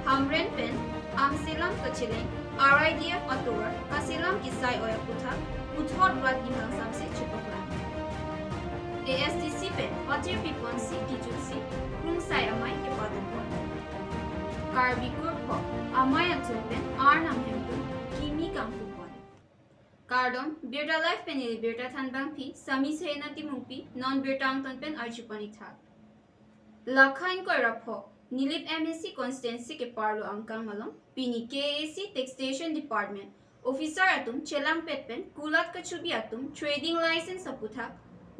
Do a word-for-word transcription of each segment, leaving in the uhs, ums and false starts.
Hamren pen angsam alam kacheleng R I D F atovar kaselam kesai oi aphuthak puthot rat nimang samse chepaklang. A S D C pen patir piponsi kijutsi krungsai amei kepadunpon. Karbi kurpho amei atum pen Arnam Hemtung kimi kangpupon. Kardom, Birta Live pen ili birta thanbangpi Sami Sehena Timungpi, non birta angton pen arjupon ikthak. Lakha ingkoi ra pho, Nilip M A C constituency keparlo angkang along pini K A A C Taxation Department officer atum chelangpet pen kulat kachubi atum trading license aphuthak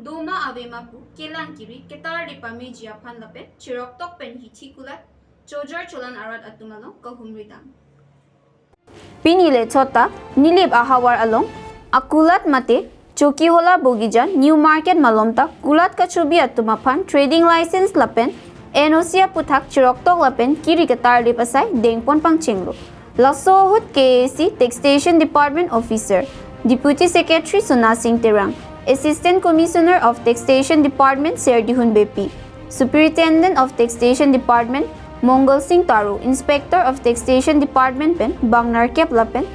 doma avema pu kelang kiri ketardi pameji aphan lapen cheroktok pen hithi kulat chojor cholan arat atum along kahumri dam. Pini le chota Nilip ahavar along akulat mate Chokihola Bogijan New Market malom ta kulat kachubi atum aphan trading license lapen N O C aphuthak cheroktok lapen kiri ketardi asai dengpon pangchenglo. Laso ahut K A A C Taxation Department Officer, Deputy Secretary Sona Sing Terang, Assistant Commissioner of Taxation Department Serdihun Beypi, Superintendent of Taxation Department Mongal Sing Taro, Inspector of Taxation Department pen bang nerkep lapen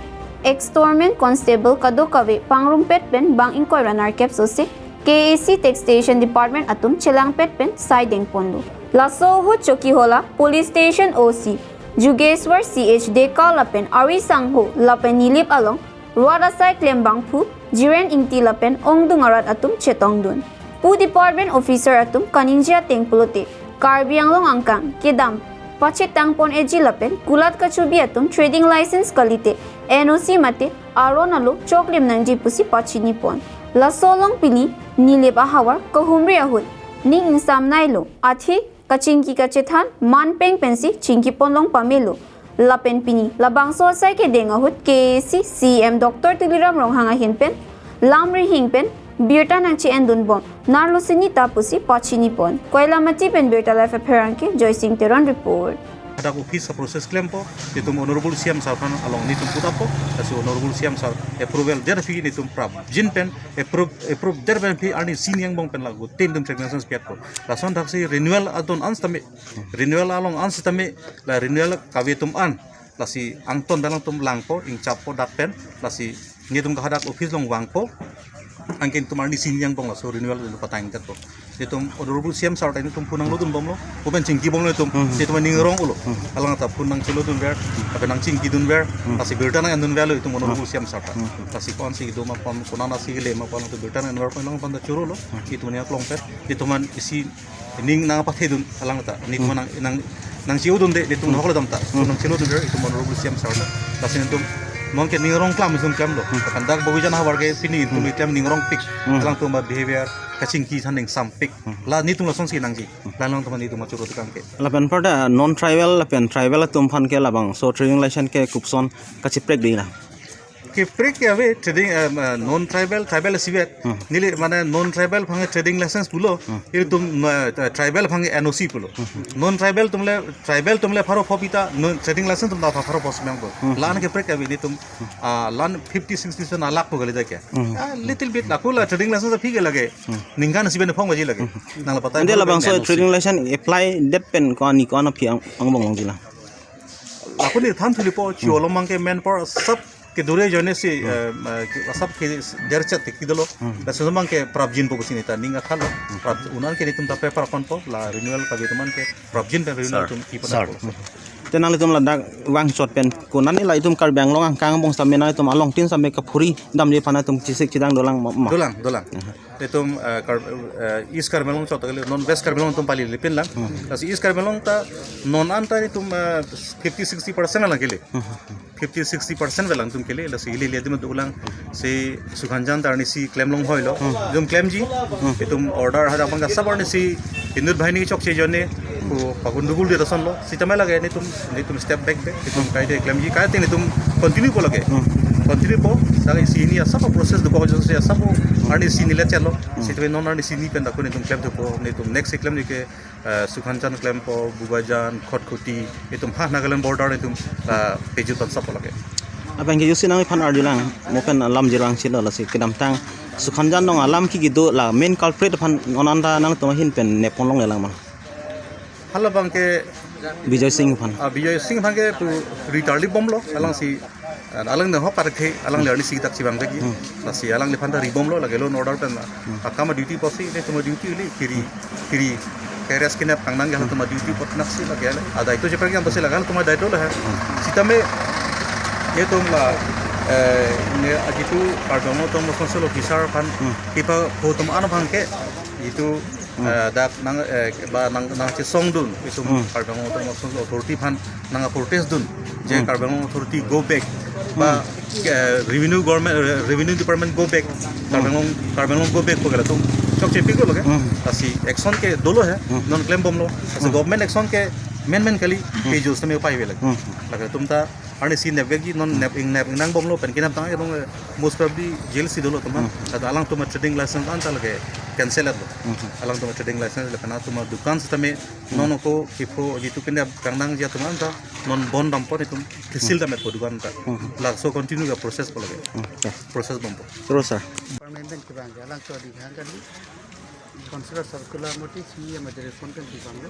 Extortion Constable kadokave pangrumpet pen bang ingkoi ra nerkep sose K A A C Taxation Department atum chelangpet pen sai dengponlo. Laso ahut Chokihola Police Station O C Jugeswar C H Dekar lapen ari sangho lapen Nilip along rat asai klembangphu Jiren Ingti lapen ongdung arat atum chetongdun. Pu department officer atum kaningje ateng pulote Karbi Anglong angkang kedam pachetangpon eji lapen kulat kachubi atum trading license kalite N O C mate aron alo choklim nangji pusi pachinipon. Laso along pini Nilip ahavar kahumri ahut ning ingsamnailo, athe kachingki kachethan manpeng pensi chingkipon long pamelo. Lapen pini labangso asai kedeng ahut K A A C C E M Doctor Tuliram Ronghang ahin pen lam rihing pen birta nangche-endunbom narlo sini ta pusi pachinipon. Koilamati pen Birta Live apherangke Joy Sing Teron report. Hadak office process klempo, itum Honorable C M sir aphan along nitum putappo, lasi Honorable C M sir approval der aphi nitum prapjin pen approve, approve der pen aphi arni sini angbong pen lagu tin itum trading license piatpo. Lason thaksi renewal adon an sitame, renewal along an sitame, la renewal kave atum an, lasi angton dalang atum langpo, ingchappo dak pen, lasi nitum ke hadak office along vangpo, anke itum arni sini angbong laso renewal itum patang tet po. Itum Honorable C M sir ta itum phone nanglodunbomlo, open chingkibomlo itum, Hmm. itum ningrong ulo. Hmm. Alang ta phone nangchelodunver, apa nangchingkidunver, Hmm. lasi birta nang-endunverlo itum Honorable Hmm. C M sir ta. Hmm. Lasi konsi itum apon, konat si le ma apon itum birta nang-endunver apon lang apon ta chorolo, Hmm. itum nia klong pet, itum an isi ning nangpathedun alang ta, nitum Hmm. nang, nang, nangcheudunde, nitum Hmm. nahoklo dam ta, Hmm. nangchelodunver, itum Honorable C M sir ta. Lasi nitum nonke ningrong klam itum klemlo. Hmm. Kan dak Bogijan ahavar ke pini itum Hmm. iklem ningrongpik. Hmm. Alangtum abehavior kachingki than ingsampik. Hmm. La nitum lasonsi nangji. Hmm. La alangtum nitum achoro tukang ke. Lapen pada non tribal lapen tribal atum aphan ke labangso trading license ke kopuson kacheprek dei la. Keprek ke ave trading, eh, eh, non tribal, tribal isivet. Hmm. Neli mane non tribal aphan ke trading license pulo. Hmm. Itum, eh, tribal aphan ke N O C pulo. Hmm. Non tribal atum le, tribal atum le pharo pho pita, non trading license atum ta pharo pho semang po. Hmm. La-an keprek ke ave nitum, ah, la-an fifty sixty sen alak po kali dak ke. Hmm. Ah, little bit laku la trading license aphi ke lage. Hmm. Ningkan si ben phong baji lage. Hmm. Nang la pata Ante labangso N O C. Trading license apply det pen ko-an ni ko-an aphi ang, angbong longji la. Lapu ni than thulipo, chi Hmm. olomang ke manpower sab kedure ajoine si, Hmm. eh, eh, ke-, sab ke derchet te kidolo. Hmm. Lasi alomang ke prapjinpo pusi neta ning akhalo. Hmm. Prap-, unan ke nitum ta paper konpo, la renewal kave atum an ke prapjin pen renewal Sir. Atum kipo Sir. Nangpo. Te nanglitum ladak vangchot pen konat ni la itum Karbi Anglong angkang angbong sitame nanglitum along tin sitame kaphuri damji aphan itum chesik chedang dolang ma, ma. Dolang, dolang. Aha. Itum, eh, Kar-, eh, East Karbi Anglong chot kali, non West Karbi Anglong atum pali lipin lang. Hmm. Lasi East Karbi Anglong ta non anta itum, eh, fifty sixty percent lang kali. Hmm. Fifty sixty percent velang itum kali, lasi ili ili atum dolang si Sukhanjan ta arnisi klem long hoilo. Hmm. Itum klemji, Hmm. itum order hadak bang sab arnisi inut bahini chokche ajoine, ko pagun dugul dia tason lo. Sitame lage nitum, nitum step back back, itum kaide klemji, kaite nitum continue po lage. Hmm. Continue po, lage si ini asap process do ko si asap arnisi nile chelo. Hmm. Sitame non arnisi ni pen dak nitum klem thupo, nitum next si klemji ke, eh, Sukhanjan klempo, Bubajan, Khatkhati, itum ha Nagaland border itum, eh, pejut tan sap lage. Abang ke jusi nangphan arjulang, mo pen alam jirang chilo lasi kedamtang Sukhanjan along alam ke kedo la main culprit aphan non anta nangtum ahin pen nepon longlelang ma. Halabang ke Bijoy Singh aphan. Ah, Bijoy Singh aphan ke pu ritarli bomlo, alangsi, ah, alang ne ho parkhe, alangli arnisi dak chibang bagi. Hmm. Lasi alangliphan ta ribomlo, lake law and order pen. Hmm. Akam duty apotsi, ne tuma duty ili, kiri, kiri. Keres kinep kangnang ke halatum aduty apot naksi lake le. Ada itu je pergi yang pasti lake halatum ada itu lah. Hmm. Sitame, itum la, eh, ne ajitu Karbi Anglong Autonomous Council officer aphan, Hmm. kipa hotum ano aphan ke, itu Hmm. eh, dak nang, eh, ba nang, nangchesongdun, itum Hmm. Karbi Anglong Autonomous Council Authority aphan nang protest dun. Je Hmm. Karbi Anglong Authority go back. Ba, Hmm. eh, revenue government, eh, revenue department go back. Karbi Hmm. Anglong, Karbi Anglong go back pu ke latum chokche piklo ke. Hmm. Lasi action ke dolo he, Hmm. non klembomlo. Lasi Hmm. government action ke menmen kali, Hmm. ke jus tame upai vela. Hmm. Lake latum ta arnisi nepvekji non nep ing nep ingnangbomlo pen kinep tang, eh, most probably jail si dolo atum aphan. Hmm. Atau alangtum a-trading license anta lake cancel lo. Hmm. Alangtum a-trading license lapen atum adukan sitame Hmm. non ako kipho jitu kinep kangnangji atum anta non bon dampo itum kisil Hmm. damet po dukan ta. Hmm. Laso continue ka process po lake. Hmm. Ya. Process bompo. Terus, sir. Permanent kibang ke, alangtum ading hang kali. Council circular mate C E M a-direction pen kibang lo.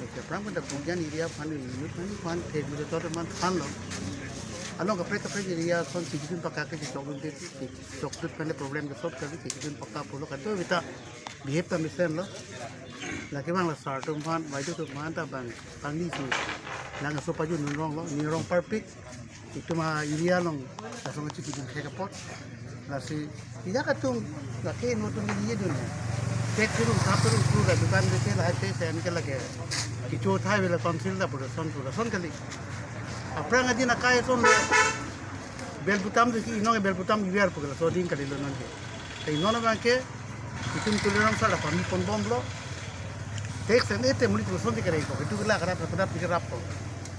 Oke, prang pen dak bugyan area aphan unit aphan aphan thek mate tor man aphan lo. Along kaprek kaprek area ason chikidun pakka ke chokdun te, chokdun aphan problem ke solve kali, chikidun pakka pulo, kadokave ta behave ta mesen lo. Lake bang la sir atum aphan, baitu atum aphan ta bang, bang ni si. Lang aso pajun nungrong lo, nungrong parpik. Itum a-area along asong chikidun thek apot. Lasi, ijak atum lake no atum area dun. Thek turun, thap turun, pura dukan deke lahai te sen ke lake. Kicho thai vela council ta pura son, pura son kali. Aphrang adin akai ason le. Bel butam deke inong bel butam iver pura so din kali lo non ke. Te non abang ke, itum Tuliram sir aphan ponbomlo. Thek sen ete muli pura son deke rei ko. Itu kela karat karat deke rap ko.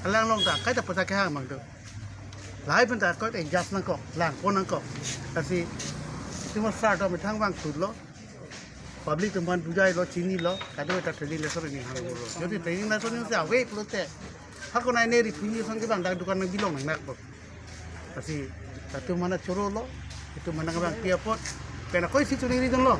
Alang along ta, kai ta pura kehang mang tu. Lahai pen ta ko adjust nangkok, lang ko nangkok. Lasi, itum sir atum methang vangthulo. Public atum aphan bujailo, chinilo, kadokave ta trading license ni hang lo. Jodi trading license ni se ave pulote. Hako nai ne ri pini song ke bang dak dukan nang bilong nang nak po. Lasi, itum mana chorolo, itum mana kabang pi apot. Pen akoi si chuningri dunlo.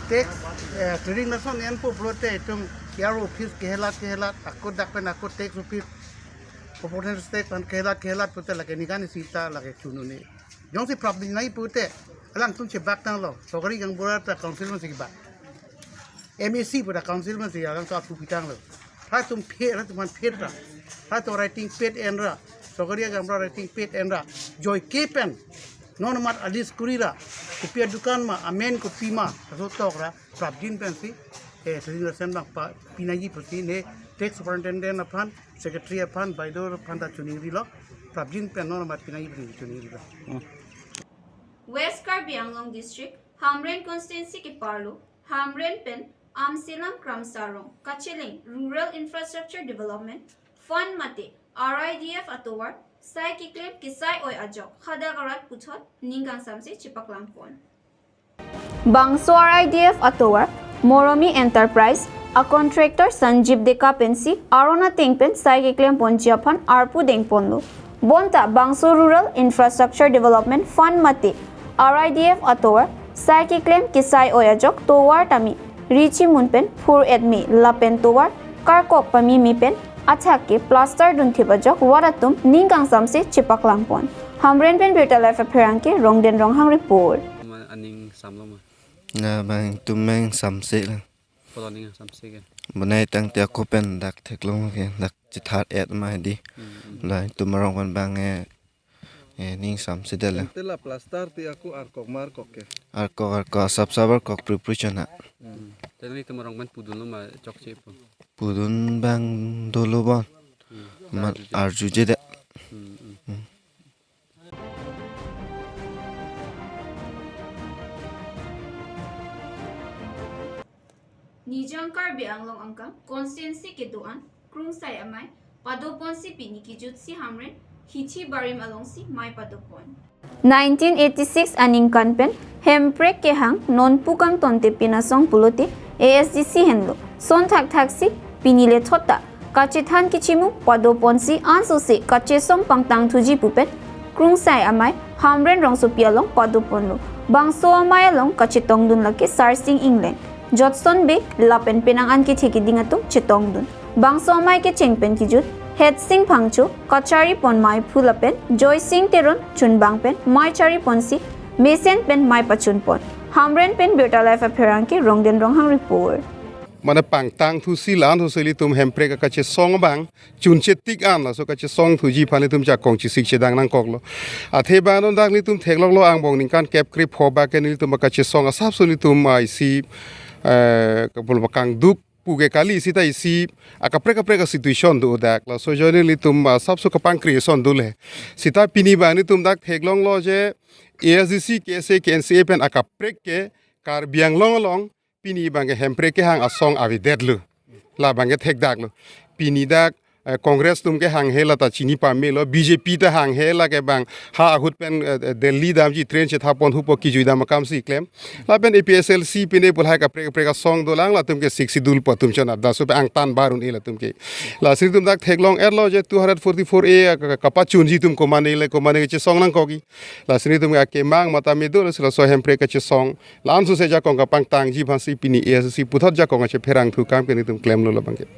Tax, eh, trading license enpo pulote itum T R O office kehelat kehelat, ako dak pen ako tax office. Proportional tax aphan kehelat kehelat pulote lake ningkan isi ta lake chun un-e. Jongsi prapjin nai pulote, alangtum chebak tanglo, sorkari gaonbura ta council amen si kebak. M A C pu ta council amen si alangtum aphu pitanglo. Halatum phe, halatum aphan phe ra. Halatum writing pad en ra. Sorkari gaonbura writing pad en ra. Joike pen. Non amat a-list kuri ra. Kopi adukan ma, amen kopi ma. Laso tok ra. Prapjin pensi, eh, trading license abang pa, pinangji pusi ne tax superintendent aphan, secretary aphan, baido aphan ta chuningrilo, prapjin pen non amat pinangji pusi chuningrilo. Hmm. West Karbi Anglong District, Hamren Constituency keparlo, Hamren pen Amselam Kramsa Rong, kacheleng Rural Infrastructure Development Fund mate R I D F atovar, sai keklem kesai oi ajok, hadak arat puthot, ning kangsamse chepaklangpon. Bangso R I D F atovar, Moromi Enterprise, a-contractor Sanjeev Deka pensi, aron ateng pen sai keklemponji aphan arpu dengponlo. Bonta bangso Rural Infrastructure Development Fund mate, R I D F atovar, sai keklem kesai oi ajok tovar tame, ri chimun pen phur-et me lapen tovar, karkok pame me pen, athak ke plaster dunthip ajok, rat atum ning kangsamse chepaklangpon. Hamren pen Birta Live apherangke Rongden Ronghang report. Ma aning samlo ma? Labang itum aning samse lang. Polo ning samse ke? Bonai tangte ako pen dak theklong ke, dak chethar-et ma di. Hmm, hmm. La itum arong pen bang, eh, eh, ning samse det lang. Ante la plaster ti ako arkok ma arkok ke? Arkok, arkok, asap sap arkok prepare chona. Hmm. Te nangtum arong pen pudunlo ma chokche pu? Pudun bang dolo bon. Hmm. Ma arjuje. Arjuje det. Hmm, hmm. Hmm. Nijang Karbi Anglong angkang constituency kedo-an Krungsai Amei padoponsi pini kejutsi Hamren hithi barim alongsi mei padopon. Nineteen eighty-six aningkan pen Hemprek kehang nonpu kangtonte pinasong pulote A S D C henlo. Son thakthaksi pini lethot ta kachethan kechimung padoponsi ansose kachesong pangtangthuji pu pen Krungsai Amei Hamren rongsopi along padoponlo. Bangso amei along kachetongdun lake Sarsing Engleng. Jotson Bey lapen penang an kethe keding atum chetongdun. Bangso amei kecheng pen kijut Hetsing Phangcho, kachari pon meiphu lapen Joysing Teron chunbang pen mei chari ponsi mesen pen mei pachun pon. Hamren pen Birta Live apherangke Rongden Ronghang report. Mane pangtang thusi la-an thusi ilitum Hemprek akachesong abang chunche tik an laso kachesong thuji aphan ilitum jakong chesik chedang nangkoklo. Athe abang non dak ilitum theklonglo angbong ningkan kep krepho abang ke nelitum akachesong asapso ilitum, ah, isi, eh, kapul bakang duk pu ke kali sita isi akaprek kaprek a-situation do dak. Laso ajoine ilitum, ah, asapso kapangkri ason dole. Sita pini abang nelitum dak theklonglo je A S D C, K S A, K N C A pen akaprek ke Karbi Anglong along pini abang ke Hemprek kehang asong avedetlo. La abang ke thekdaklo. Pini dak, eh, Congress atum kehang he la ta chini pamelo, B J P ta hang he la ke abang ha ahut pen, eh, eh, Delhi damji train chethap pon hupo kijui dam akamsi klem. Lapen A P H L C pine pu lahai kaprek kaprek asong dolang latum ke Sixth Schedule pu atum chonat daso pe angtan barun e latum ke. Lasi ilitum dak theklong-etlo je two hundred forty-four A ka-, ka-, kapachunji atum komane le komane kechesong nangkokji. Lasi nelitum ke akemang mata medo lasi laso Hemprek kachesong la-an thusi jakong kapangtangji aphansi pini A S D C puthot jakong kachepherang thu akam ke nelitum klemlo labang ke.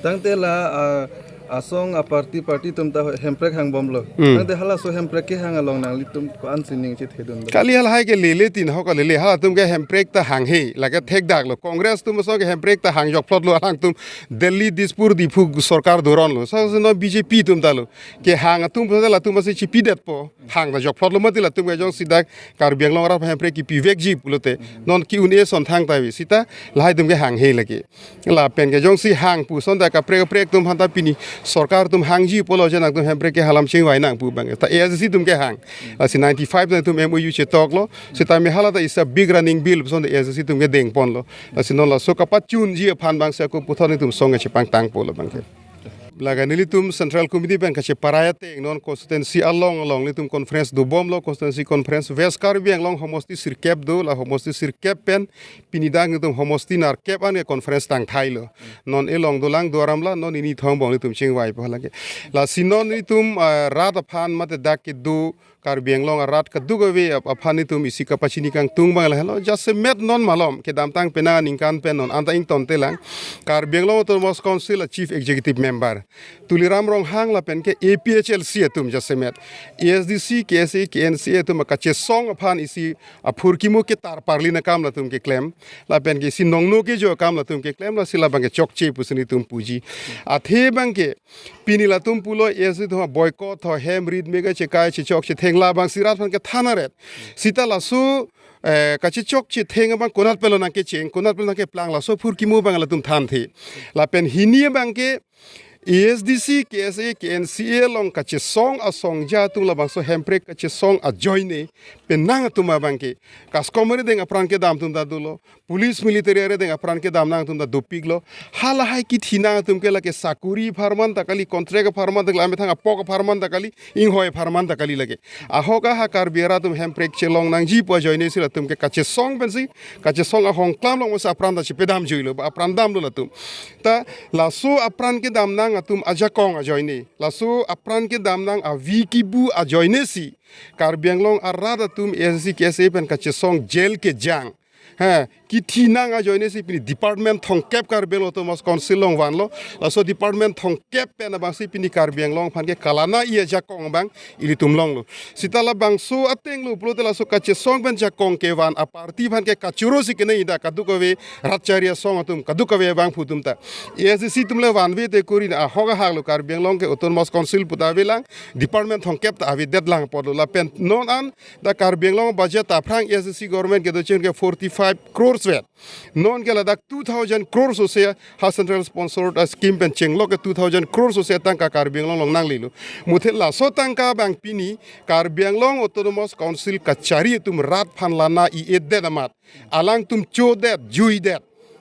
Tangte la, ah, asong a-party party atum ta Hemprek hangbomlo. Hmm. Tangte halaso Hemprek kehang along nanglitum ko-an sining chethedun? Kali halahai ke lele tin ho ka lele, halatum ke Hemprek ta hang he, lake thekdaklo. Congress atum asong ke Hemprek ta hang jokphlotlo, alangtum Delhi, Dispur, Diphu sorkar doronlo. Sa sa no B J P atum talo. Kehang atum puthot latum asi chipidetpo. Hang ta jokphlotlo mati latum ke jongsi dak Karbi Anglong arat Hemprek kipivekji pulote. Non ki-un-e ason thangta ave sita lahai atum ke hang he lake. Lapen ke jongsi hang pu ason dak kaprek kaprek atum aphan ta pini sorkar atum hangji pulo je nangtum Hemprek kehalam chingvai nang pu abang. Ta A S D C atum kehang. Lasi ninety-five nangtum M O U chetoklo. Sita me hala ta isi a-big running bill ason ta A S D C atum kedeng ponlo. Lasi non laso kapachunji aphan abangsi ako puthot nelitum song kachepangtangpo labang ke. Lake nelitum Central Committee pen kacheparai ateng non constituency along along nelitum conference dobomlo, constituency conference West Karbi Anglong homosti sirkep do, la homosti sirkep pen pini dak nelitum homosti nerkep an ke conference tangthailo. Non elong dolang Duar Amla, non hini Thong Bong nelitum chingvaipo lake. Lasi non nelitum, ah, rat aphan mate dak kedo Karbi Anglong arat kadokave ap-, aphan nelitum isi kapachini kangtung abang lahelo. Jasemet non malom kedamtang penang aningkan pen non anta ingtontelang Karbi Anglong Autonomous Council a-Chief Executive Member Tuliram Ronghang lapen ke A P H L C atum jasemet A S D C, K S A, K N C A atum akachesong aphan isi aphurkimo ketar parlin akam latum keklem. Lapen ke isi nongno kejo akam latum keklem, lasi labang ke chokche pusi nelitum puji. Athe abang ke pini latum pulo A S D C atum boycott ho, hem rit mega chekai chechok chetheng labangsi rat aphan kethan aret. Sita laso, eh, kachechok chetheng abang konat penlo nangkecheng, konat penlo nangkeplang, laso aphurkimo abang latum thanthe. Lapen hini abang ke A S D C, K S A, K N C A along kachesong asong ja atum labangso Hemprek kachesong ajoine penang atum abang ke customary deng apran kedam atum ta dolo, police military arideng apran kedam nang atum ta dopiklo. Halahai kithi nang atum ke lake sakuri apharman ta kali, contract apharman ta kali, amethang apok apharman ta kali, inghoi apharman ta kali lake. Ahok aha Karbi arat atum Hemprek chelong nangji pu ajoine si latum ke kachesong pensi, kachesong ahong klam along masa apran ta chepedamjuilo, apran damlo latum. Ta laso apran kedam nang atum ajakong ajoine, laso apran kedam nang avi kibu ajoine si Karbi Anglong arat atum A S D C, K S A pen kachesong jail kejang. Ha, kithi nang ajoine si pini department thomkep Karbi Anglong Autonomous Council along vanlo. Laso department thomkep pen abangsi pini Karbi Anglong aphan ke kalana i ajakong abang ilitum longlo. Sita labangso atenglo pulote laso kachesong pen jakong kevan a-party aphan ke kachoro si kenei dak kadokave rat chari asong atum, kadokave abangphu atum ta. A S D C atum le vanve te kori na ahok ahaklo, Karbi Anglong ke Autonomous Council pu ta avelang, department thomkep ta avedetlang apotlo. Lapen non an dak Karbi Anglong budget ta aphrang A S D C government kedo chen ke forty-five crores vet. Non ke ladak two thousand crores ose ha central sponsored, ah, scheme pen chenglok ke two thousand crores ose tangka Karbi Anglong along nanglelo. Muthe laso tangka abang pini Karbi Anglong Autonomous Council kachari atum rat aphan lana i-edet amat alangtum chodet, juidet,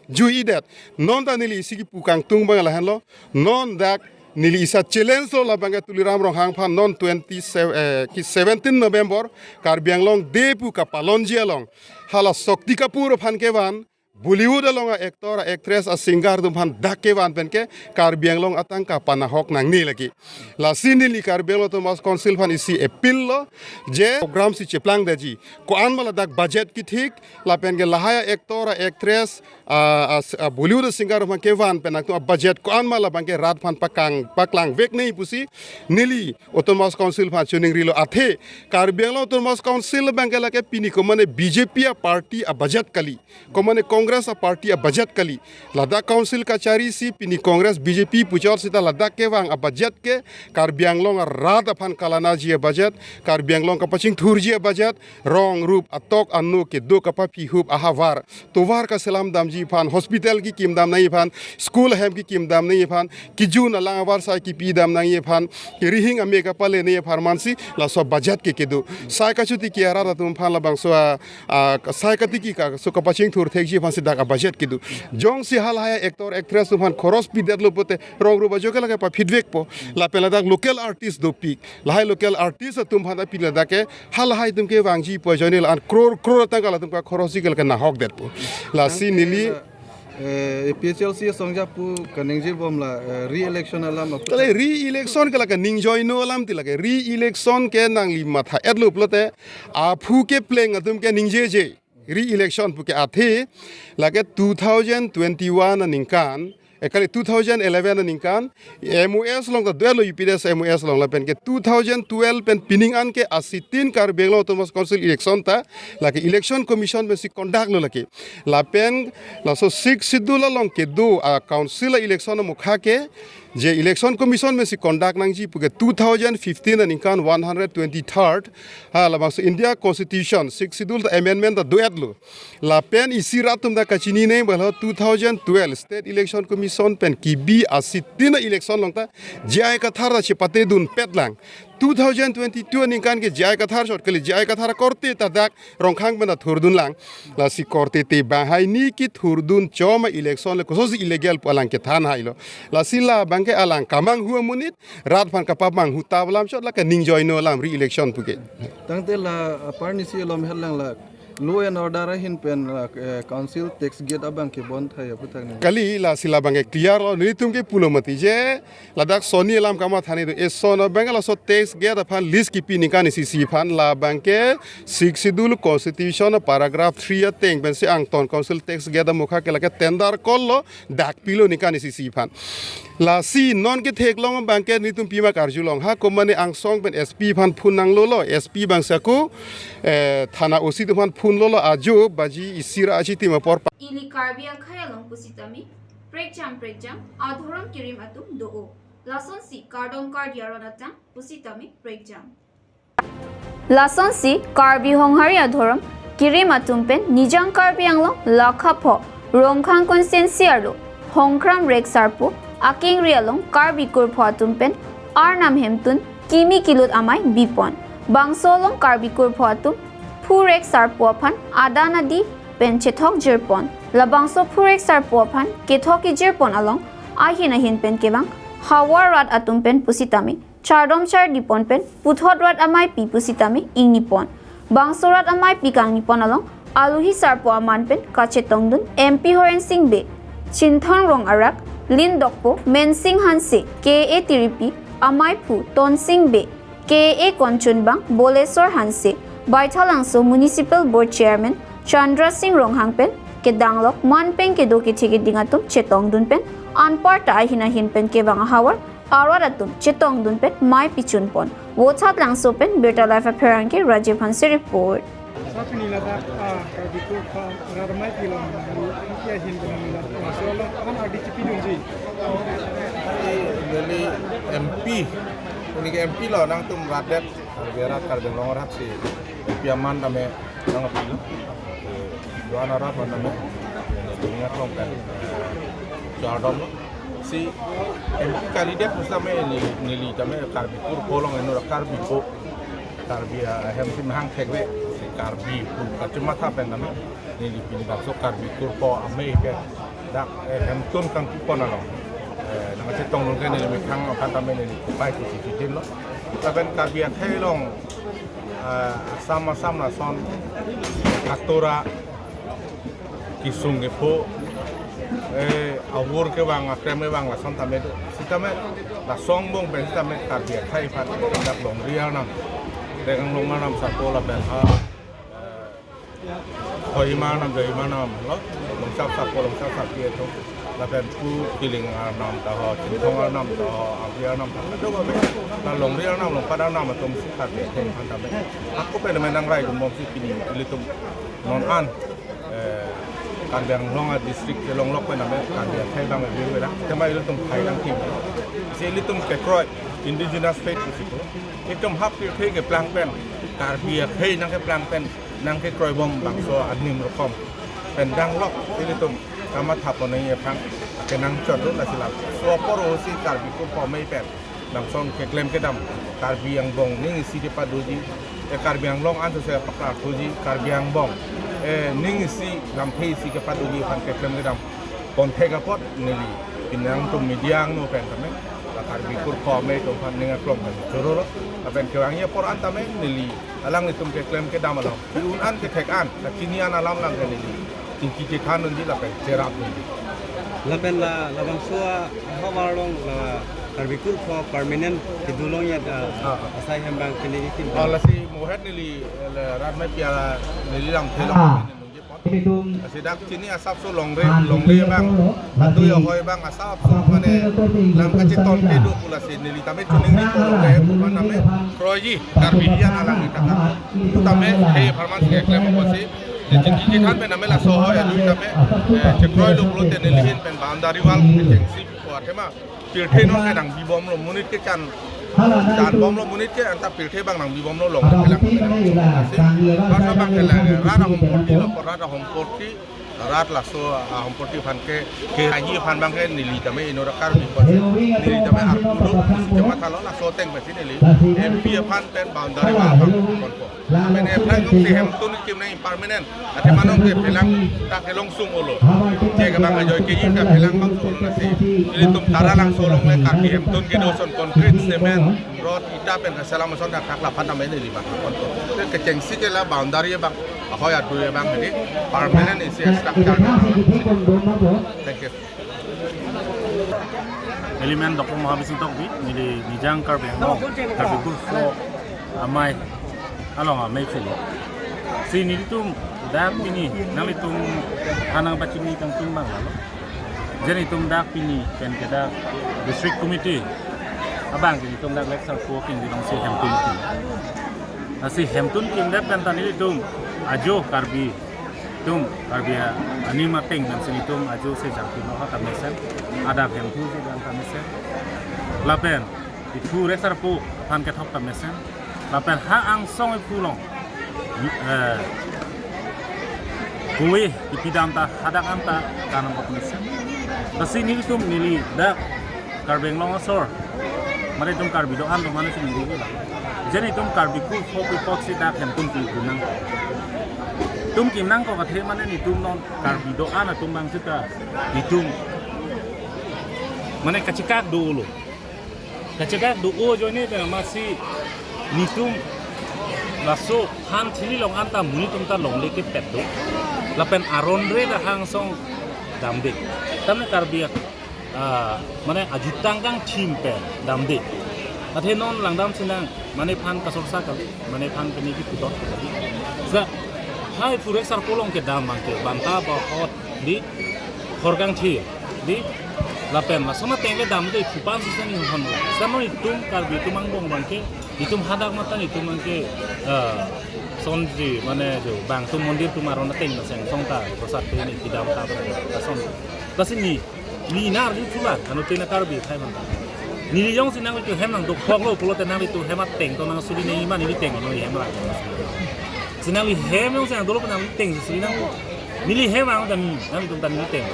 juidet. Non ta neli isi kipu kangtung abang lahenlo. Non dak neli isi a-challenge lo labang ke Tuliram Ronghang aphan, non twenty-seven, eh, ki seventeen November Karbi Anglong Day pu kapalonji along hala Shakti Kapoor aphan kevan, Bollywood along a-actor, a-actress, a-singer atum aphan dak kevan pen ke Karbi Anglong atangka panahok nangne lake. Lasi neli Karbi Anglong Autonomous Council aphan isi appeal lo, je program si cheplangdetji, ko-an ma ladak budget kethik, lapen ke lahai a-actor, a-actress, a, a, a-Bollywood singer aphan kevan pen nangtum a-budget ko-an ma labang ke rat aphan paklang, paklangvek nangji pusi neli Autonomous Council aphan chiningrilo. Athe Karbi Anglong Autonomous Council abang ke lake pini komane B J P a-party a-budget kali, komane Congress a-party a-budget kali. Ladak council kachari si pini Congress, B J P puchot seta ladak kevang a-budget ke Karbi Anglong arat aphan kalanaji a-budget, Karbi Anglong kapachingthurji a-budget, rong rup atok ano kedo kapaphihup ahavar, tovar kaselam damji aphan, hospital kekim dam nangji aphan, school ahem kekim dam nangji aphan, kejun alang avarsai kepi dam nangji aphan, kerihing ame kapale nangji aphan mansi laso budget ke kedo. Sai kachotiki arat atum aphan labangso a, a, sai katiki ka, so kapachingthur thekji aphansi dak a-budget kedo. Jongsi halahai actor, actress atum aphan khoros pidetlo pote rong rup ajo ke lake paphit vekpo. Lapen ladak local artist dopik. Lahai local artist atum aphan ta pini ladak ke halahai atum kevangji pu ajoine la-an crore crore atangka latum kakhorosji ke lake nahokdetpo. Lasi neli, eh, A P H L C asong ja pu kaningjebom la, eh, re-election alam apu. Kali re-election ke lake ningjoino alam ti lake. Re-election ke nangli matha-etlo pulote aphu kepleng atum ke ningjeje. Re-election pu ke athe lake two thousand twenty-one aningkan, eh, kali two thousand eleven aningkan, M O S along ta do-etlo, U P D S M O S along, lapen ke two thousand twelve pen pining an ke asitin Karbi Anglong Autonomous Council election ta lake Election Commission pensi conduct lo lake. Lapen laso Sixth Schedule along kedo a-council a-election amokha ke, je Election Commission pensi conduct nangji pu ke two thousand fifteen aningkan one hundred twenty-third, ha, labangso India Constitution Sixth Schedule ta amendment ta do-etlo. Lapen isi rat atum ta kachinine balo two thousand twelve State Election Commission pen kebi asitin a-election along ta J I Kathar ta chepatedunpet lang. Two thousand twenty-two aningkan ke J I Kathar chot kali, J I Kathar korte ta dak Rongkhang pen ta thurdun lang. Lasi korte te banghini kethurdun chom a-election le kososi illegal pu alang kethan hailo. Lasi labang ke alang kamanghu amonit, rat aphan kapamanghu ta alam chot lake ningjoino alam re-election pu ke. Tangte la aparni si lom het lang la law and order ahin pen la, eh, council tax gate abang ke bon thai aputhak ni. Kali, lasi labang ke clear lo, nelitum ke pulo mati je ladak soni alam kamatha ni do. Eson abang laso tax gate aphan lease kepi ningkan isi isi aphan, labang ke Sixth Schedule Constitution paragraph three ateng pensi angton council tax gate amokha ke lake tender call lo, dak pilo ningkan isi isi aphan. Lasi non ketheklong abang ke nelitum pima karjulong, ha, komane angsong pen S P aphan phone nanglolo, S P abang sako, eh, thana O C atum aphan phone lolo, ajo baji isi ra achitim apor pa. Ili Karbi akhei along pusitame prekjam prekjam adhorom kirim atum do-o. Lasonsi kardom kardi aron atang pusitame prekjam. Lasonsi Karbi Honghari adhorom kirim atum pen Nijang Karbi Anglong lakha pho Rongkhang constituency arlo Hongkram Rek Sarpo akengri along Karbi kurpho atum pen Arnam hemtun kimi kilut amei bipon. Bangso along Karbi kurpho atum Phu Rek Sarpo aphan adan adi pen chethok jirpon. Labangso Phu Rek Sarpo aphan kethok kejirpon along ahin ahin pen kevang havar rat atum pen pusitame chardom chardi pon pen puthot rat amei pi pusitame ingni pon. Bangso rat amei pi kangni pon along aluhi sarpo aman pen kachetongdun M P Horen Sing Bey, Chinthong Rong arak, Lin Dokpo, Mensing Hanse, K A Tiripi, amei phu Tonsing Bey, K A Konchunbang, Bolesor Hanse, Baithalangso Municipal Board Chairman Chandra Sing Ronghang pen kedanglok man pen kedo kethe keding atum chetongdun pen anparta ahin ahin pen kevang ahavar arat atum chetongdun pen mei pichun pon. Vothatlangso pen Birta Live apherangke Rajiv Hanse report. Sir, pini ladak, ah, Karbi kurpho rat amei pi along, ah, pi ahin pen ladak, ah, so along an ardi chipidunji. Neli M P, pini ke M P lo nangtum rat det, Karbi arat, Karbi Anglong arat si M P aman tame nangpilo. Eh, do-an arat man tame, neli ngat long kan, eh, chardom lo. Si M P candidate pusitame neli, neli tame Karbi kurpho along eno ra Karbi po. Karbi, ah, ahem si mahang thekve, si Karbi pu kachematha pen tame neli pini bangso Karbi kurpho amei pen dak, eh, hemtun kangpipon along, eh, nangchetongdun ke neli methang aphan tame neli kupai kusi chitin lo. Lapen Karbi akhei along, eh, Assam, Assam lason atora Kesung kepho, eh, avur kevang, akrem kevang lason tame do. Sitame, laso angbong pen sitame Karbi akhei aphan, dak longri arnam, dak anglong arnam sarpo lapen ha, eh, Kohima arnam, Kohima arnam lo, Longchap sarpo, Longchap sarpi atum, lapen pu Kiling arnam ta ho, Chinthong arnam ta ho, Angri arnam ta ho, do ba be, la longri arnam, longpat arnam atum si Karbi akhei aphan tame. Ako pen menang rai dun bomsi pini, ilitum non an, eh, Karbi Anglong a district kelong lok pen ame Karbi akhei abang ebe bela. Tema ilitum khai dang tim. Si ilitum kekroi indigenous faith pusi pu. Itum ha pirthe keplang pen, Karbi akhei nangkeplang pen, nangkekroi bom bangso anim rokom pen danglok ilitum kamatha pon nangji aphan kenang chot do, lasi laso apor si Karbi Kurpho Amei pen lason keklem kedam, Karbi angbong ning isi kepadoji, eh, Karbi Anglong ansose paklarthuji, Karbi angbong, eh, ning isi lamthe isi kepadoji aphan keklem kedam ponthek apot neli pini nangtum media angno pen tame, la Karbi Kurpho Amei atum aphan ning aklong pen choro lo, lapen kevangji apor an tame neli alanglitum keklem kedam along, ke-un an kethek an, kachini an alam lang ke neli chingki chethan unji lapen cherap unji. Lapen la, labangso a, havar along la Karbi Kurpho permanent kedo longji a, ah, ah, asai hem abang kini ikin. Oh, lasi mohet neli, eh, le, rat mai pia neli lamthe along, ah, neli nungje pon. Ilitum. Lasi dak chini asapso longri, ah, longri abang, atu ya hoi abang asapso mane lam kacheton kedo pu lasi neli tame chuning ni ko longri pu mane tame kroiji Karbi hian alang ni taka. Pu tame khei apharman si keklem apotsi, je chingki chethan pen tame laso hoi adu tame, eh, chekroi lo pulote neli ahin pen boundary wall kechengsi po athema pirthe non ke nangbi bomlo monit ke chan, chan bomlo monit ke anta pirthe abang nangbi bomlo long kelang. Lasi, bangso abang kelang, rat ahomporti lo, rat ahomporti, rat laso ahomporti aphan ke, keraiji aphan abang ke neli tame inut a Karbi aphan, neli tame arpu do, si chemathalo laso ateng pensi neli M P aphan pen boundary wall aphan ponpo. Lapen aphrang nong si hemtun kim nang permanent. Athema nong ke phelang ta kelong sung olo. Je ke abang ajoy ke yin ta phelang bangso olo lasi. Ilitum Taralangso along le Karbi hemtun kedo ason concrete, cement, rod, ita pen kaselam ason dak thak laphan tame neli bang. Kechengsi ke la boundary abang, ahoi adu abang ini permanent isi structure. Thank you. Neli men Doktor Mahabising Tokbi, neli Nijang Karbi Anglong, Karbi Kurpho Amei along amei philo. Si nelitum dak pini, nanglitum hanang pachini kangtung abang lalo. Je nelitum dak pini pen ke dak District Committee abang ke nelitum dak lek sarpo king di nong si hemtun kim. Lasi hemtun kimdet pen ta nelitum ajo Karbi atum, Karbi anim ateng pen si nelitum ajo si jangpi no ha ta mesen, adap hemphu si dan ta mesen. Lapen ithu rek sarpo aphan kethok ta mesen. Lapen ha angsong iphu along, eh, kove kipidam ta hadak an ta kanam ta mesen. Lasi nelitum neli dak Karbi Anglong asor, mane itum Karbi do-an do mane sini di la. Je nelitum Karbi Kurpho pi apotsi dak hemtun kim nang. Tun kim nangkok athe mane nelitum non Karbi do-an atum abang seta nelitum mane kachekak dolo. Kachekak do ajoine pen amatsi nelitum laso han thili along an ta monit atum ta longle kepet do. Lapen aron re ta ha angsong damde. Tame Karbi ak- ah, mane ajutang kangthim pen damde. Athe non langdam sinang, mane aphan kasorsa kali, mane aphan kene kiputot kali. Sa, hai iphu rek sarpo along kedam abang ke, banta bahot di, hor kangthir di, lapen laso ateng le damde iphu aphan sisang ni hon. Sa non itum Karbi atum angbong abang ke, itum hadak matan itum abang ke, ah, sonji, mane jo, bang atum mondir atum aron ateng ta seng song ta, prosad atum ni kidam ta, ta son. Lasi ni, ni nar di thulang, anuttin a Karbi akhei aphan. Neli jongsi nanglitum hem nangdok phoklo pulote nanglitum hem ateng to nangsuri nangji ma neli ateng neli hem lang. Si nangli hem jongsi nangdolo pen nangli ateng suri nang. Neli hem ang ta ni, nanglitum ta neli ateng.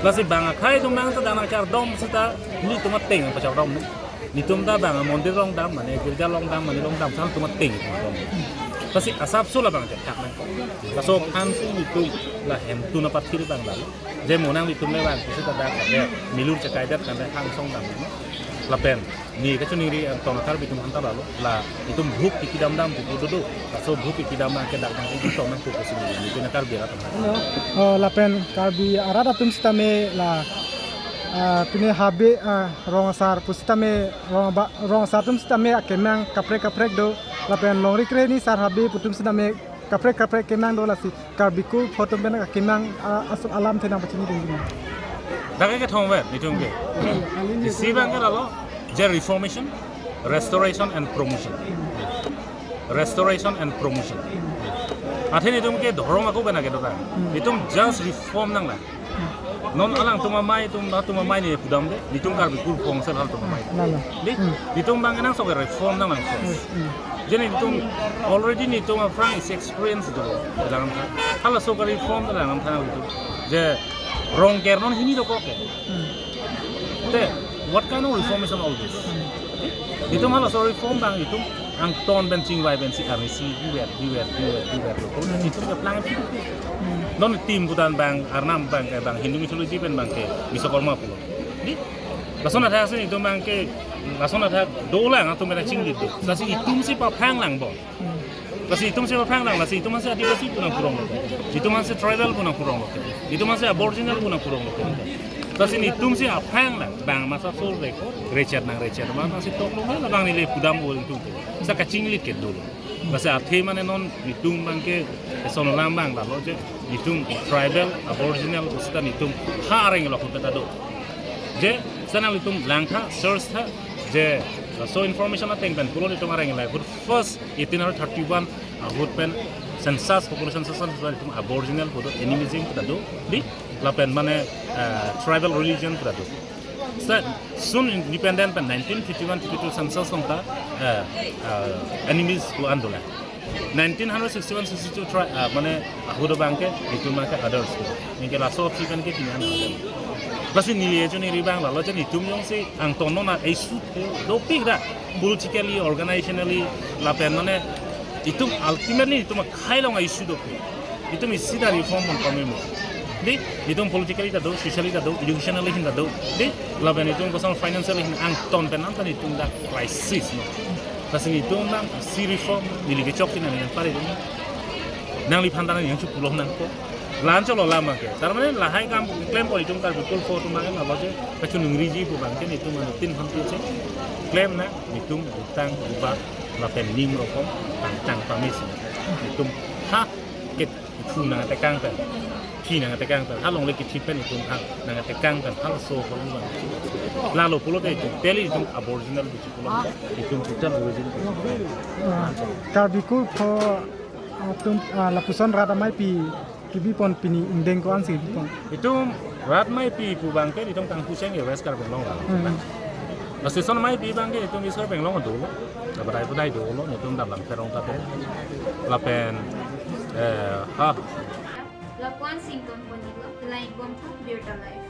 Lasi bang akhei atum nangchedam nangchardom seta nelitum ateng nangpachardom ni. Nelitum ta bang mondir along dam, mane girja along dam, mane along dam, sa nelitum ateng nangdom. Lasi asapso labang chethak nang. Laso aphan si nelitum la hemtun apathir abang dam. Je mo nanglitum le bang, pusi ta dak dak, milur chekai det kan le ha angsong dam, no? Lapen ne kachiningri Angtong Karbi atum aphan ta lalo, la itum bhuk kiki damdam pu pu dodo. Laso bhuk kiki damdam ke dak bang itum tong nangpo pusi ne, ne Karbi arat aphan. Oh, lapen Karbi arat atum sitame la, ah, pine habe, ah, rong asar pusitame rong ba, rong asar atum sitame akemang kaprek kaprek do. Lapen longri kre ni sar habe pu atum sitame kaprek kaprek kemang do, lasi Karbi Kul pho atum pen akemang, ah, aso alamthe nangpachini dun. Dak ke kethom vet, netum ke. Isi bang ke lalo, je reformation, restoration and promotion. Restoration and promotion. Athe netum ke dhorom ako bena ke dokan. Hmm. Netum just reform nanglang. Non alangtum amei atum, atum amei ne pudam de, netum Karbi Kul pho angsel halatum amei. Lalo. Di, Hmm. netum bang nangso ke reform nanglang. Hmm, hmm. Je netum already netum aphrang isi experience do. Dalam halaso ke reform dalam tha netum. Je rong ker non hini dokok ke. Hmm. Te, what kind of reformation all this? Hmm. Netum halaso reform bang netum Angtong pen chingvai pensi arnisi diver, diver, diver, diver lo. Kol netum ke plang pi. Hmm. Non tim putan bang, Arnam bang ke bang, Hindu mythology pen bang ke Biswakarma pulo. Di, lason athak si netum bang ke, lason athak dolang atum pen chinglit do. Lasi netum si paphang lang bo. Hmm. Lasi netum si paphang lang, lasi netum si Adivasi pu nangpurong lo. Netum si tribal pu nangpurong lo. Netum si Aboriginal pu nangpurong lo. Lasi netum si aphang lang, bang masa sol rek, rechet nang rechet, bang masa tok lo, la bang neli pudam o netum. Sa kachinglit ke dolo. Lasi athe mane non netum bang ke, eson lam bang lalo je, netum tribal, Aboriginal, pusita netum ha areng lo khuta do. Je, sana netum lang tha, search tha, je, so information ateng pen pulo netum areng lo, first eighteen thirty-one ahut pen census, population census, netum Aboriginal pu do, animism pu ta do, di, lapen mane, eh, tribal religion pu ta do. Sa, soon independent pen nineteen fifty-one fifty-two census along ta, eh, eh, animism pu an dolang. Nineteen sixty-one sixty-two tri-, eh, mane ahut abang ke, netum bang ke others pu. Anke laso aphi pen ke pini an. Lasi neli kachiningri bang lalo je netum jongsi Angtong non a issue dopik ra. Politically, organizationally, lapen mane itum ultimately itum akhei along a issue dopik. Itum isi ta reform mon pamemo. Di, itum politically ta do, socially ta do, educationally hin ta do. Di, lapen itum koson financially hin Angtong pen nang ta itum dak crisis no. Lasi netum nangsi reform, neli kechok si nangli nangpare dun. Nangliphan ta nangli nangchepulong nangpo. La-an cholo lam ke. Tar mane lahai kam klempo itum Karbi Kul pho atum bang ke, nabo je kachiningriji pu bang ke netum anuttin aphan tu che. Klem nang, netum utang uba lapen ning rokom tang tang pamesi. Netum ha ke thu nangtekang pen, thi nangtekang pen, ha longle kithi pen netum ha nangtekang pen, halaso ko bang. Lalo pulote itum, teli itum Aboriginal buji pulo, itum total original. Ah, Karbi Kul pho atum, ah, lapuson rat ameipi kebi pon pini ingdeng ko-an si kebi pon. Itum rat ameipi pu bang ke itum kangpu cheng ke West Karbi Anglong la. Hmm. Lasi son ameipi bang ke itum East Karbi Anglong dolo. Labadai budai dolo, netum Damlam Terong ta do. Lapen, eh, ha. Lapuan sington ponilo, lain bom thak birta life.